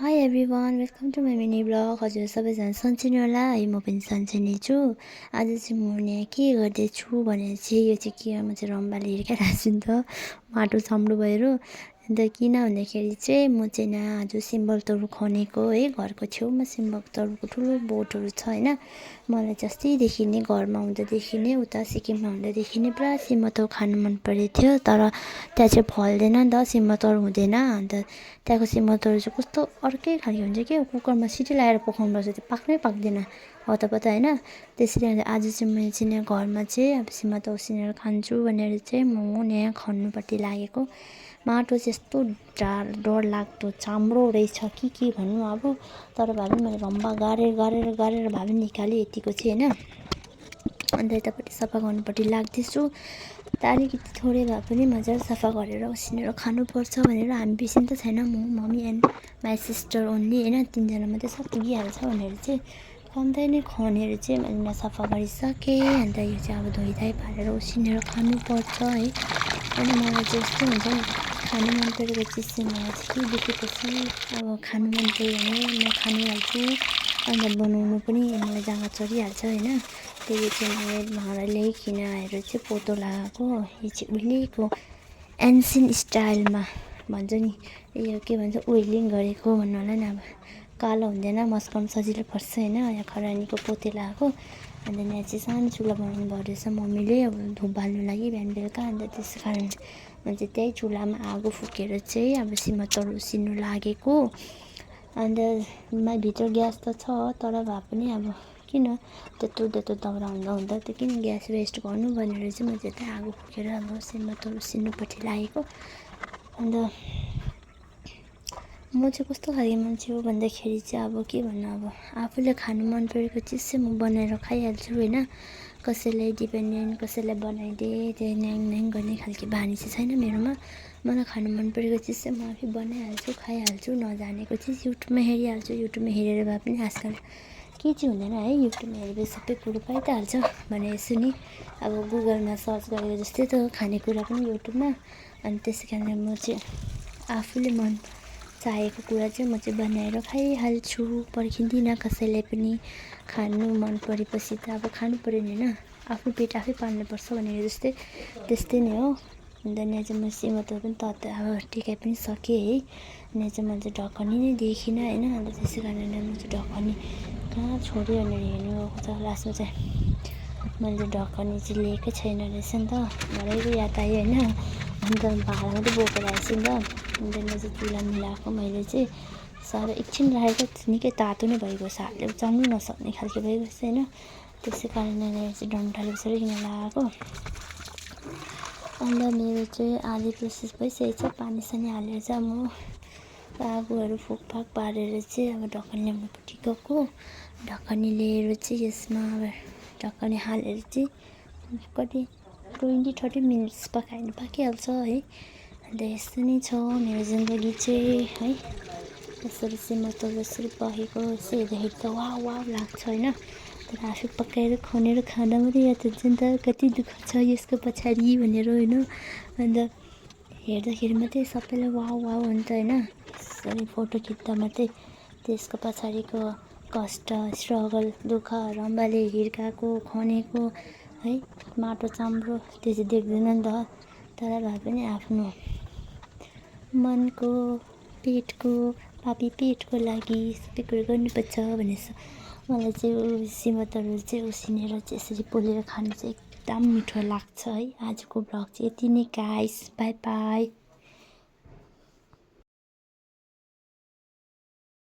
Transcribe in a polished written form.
High everyone welcome to my mini blog. हजुर सबैजना सन्चै नि होला है। म पनि सन्चै नै छु। आज चाहिँ म यहाँ के गर्दैछु भने चाहिँ यो चाहिँ के म चाहिँ रम्बाले हिर्काइरहेको छु नि त माटो चाम्रो भएर। अन्त किन भन्दाखेरि चाहिँ म चाहिँ यहाँ आज सिम्बल तोड्नु खनेको है। घरको छेउमा सिम्बल तोड्नुको ठुलो बोटहरू छ होइन। मलाई चाहिँ अस्तिदेखि नै घरमा हुँदादेखि नै उता सिक्किममा हुँदादेखि नै पुरा सिमतोड खानु मन परेको थियो। तर त्यहाँ चाहिँ फल्दैन नि त, सिमतोड हुँदैन। अन्त त्यहाँको सिमतोड चाहिँ कस्तो अर्कै खालको हुन्छ कि कुकरमा सिटी लगाएर पकाउनुपर्छ, त्यो पाक्नै पाक्दैन हतपत होइन। त्यसरी आज चाहिँ मैले चाहिँ यहाँ घरमा चाहिँ अब सिमतोड उसिनेर खान्छु भनेर चाहिँ म यहाँ खन्नुपट्टि लागेको। माटो चाहिँ यस्तो डरलाग्दो चाम्रो रहेछ के भन्नु अब। तर भए पनि मैले रम्बा गारेर भए पनि निकालेँ यतिको चाहिँ होइन। अन्त यतापट्टि सफा गर्नुपट्टि लाग्दैछु। अलिकति थोरै भए पनि मजाले सफा गरेर उसिनेर खानुपर्छ भनेर हामी बेसी त छैन, म mummy and my sister only होइन। 3जना मात्रै सब पुगिहाल्छ भनेर चाहिँ कम्ती नै खनेर चाहिँ मैले सफा गरिसकेँ। अन्त यो चाहिँ अब धोइधाइ पारेर उसिनेर खानुपर्छ है। अनि मलाई चाहिँ यस्तो हुन्छ नि, खानु मन परेको चिज चाहिँ मलाई चाहिँ के देखेपछि अब खानु मन पऱ्यो भने म खानिहाल्छु। अन्त बनाउनु पनि मलाई जाँगा चढिहाल्छ होइन। त्यही चाहिँ मैले भाँडा ल्याइकन आएर चाहिँ पोतो लगाएको। यो चाहिँ उहिलेको एन्सियन्ट स्टाइलमा भन्छ नि, यो के भन्छ ओइलिङ गरेको भन्नु होला नि। अब कालो हुँदैन, मस्काउनु सजिलो पर्छ होइन। यहाँ खरानीको पोते लगाएको। अन्त यहाँ चाहिँ सानो चुल्हा बनाउनु भएको रहेछ मम्मीले, अब धुप बाल्नु लागि बिहान बेलुका। अन्त त्यसै कारण म चाहिँ त्यही चुल्हामा आगो फुकेर चाहिँ अब सिमतोड उसिन्नु लागेको। अन्त भित्र ग्यास त छ, तर भए पनि अब किन त्यत्रो दाउरा हुँदा त्यो किन ग्यास वेस्ट गर्नु भनेर चाहिँ म चाहिँ त्यही आगो फुकेर अब सिमतोड उसिन्नुपट्टि लागेको। अन्त म चाहिँ कस्तो खालको मान्छे हो भन्दाखेरि चाहिँ अब के भन्नु, अब आफूले खानु मन परेको चिज चाहिँ म बनाएर खाइहाल्छु होइन। कसैलाई डिपेन्डेन्ट, कसैलाई बनाइदे त्यो न्याङ गर्ने खालको बानी चाहिँ छैन मेरोमा। मलाई खानु मन परेको चिज चाहिँ म आफै बनाइहाल्छु, खाइहाल्छु। नजानेको चिज युट्युबमा हेरिहाल्छु। युट्युबमा हेरेर भए पनि आजकल के चाहिँ हुँदैन है, युट्युबमा हेरेर सबै कुरो पाइ त हाल्छ भने यसो नि। अब गुगलमा सर्च गरेको जस्तै त खानेकुरा पनि युट्युबमा। अनि त्यसै कारण म चाहिँ आफूले मन चाहेको कुरा चाहिँ म चाहिँ बनाएर खाइहाल्छु, पर्खिँदिनँ कसैलाई पनि। खानु मन परेपछि त अब खानु पऱ्यो नि होइन, आफ्नो पेट आफै पाल्नुपर्छ भनेको जस्तै त्यस्तै नै हो। अन्त यहाँ चाहिँ म सिमतोड पनि अब टिकाइ पनि सकेँ है। यहाँ चाहिँ मैले चाहिँ ढकनी नै देखिनँ होइन। अन्त त्यसै कारणले म चाहिँ ढकनी कहाँ छोड्यो भनेर हेर्नु गएको छ। लास्टमा चाहिँ मैले चाहिँ ढकनी चाहिँ लिएकै छैन रहेछ नि त, भरेको याद आयो होइन। अन्त भाँडा मात्रै बोकेर आएछु नि त। अन्त यहाँ चाहिँ चुल्हा मिलाएको मैले चाहिँ साह्रो एकछिन राखेको निकै तातो नै भइगयो, हातले उचाल्नु नसक्ने खालको भइगएछ होइन। त्यसै कारणले चाहिँ डन्ठाले उचालिकन लगाएको। अन्त मेरो चाहिँ आधी प्रोसेस भइसकेको छ। पानी सानी हालेर चाहिँ म आगोहरू फुकफाक पारेर चाहिँ अब ढकनी ल्याउनुपट्टि गएको। ढकनी लिएर चाहिँ यसमा अब ढकनी हालेर चाहिँ कति 20-30 मिनट्स पकायो भने पाकिहाल्छ है। अन्त यस्तो नै छ मेरो जिन्दगी चाहिँ है। यसरी सिमतोड यसरी पकेको यसो हेर्दाखेरि त वाउ लाग्छ होइन। तर आफै पकाएर खनेर खाँदा मात्रै याद हुन्छ नि त कति दुःख छ यसको पछाडि भनेर होइन। अन्त हेर्दाखेरि मात्रै सबैलाई वाउ हुन्छ होइन। यसरी फोटो खिच्दा मात्रै त्यसको पछाडिको कष्ट, स्ट्रगल, दुःख, रम्बाले हिर्काएको खनेको है माटो चाम्रो त्यो चाहिँ देख्दैन नि त। तर भए पनि आफ्नो मनको पेटको पापी पेटको लागि सबै कुरो गर्नुपर्छ भनेर मलाई चाहिँ सिमतोडहरू चाहिँ उसिनेर चाहिँ यसरी पोलेर खानु चाहिँ एकदम मिठो लाग्छ है। आजको ब्लग चाहिँ यति नै गाइस, बाई बाई।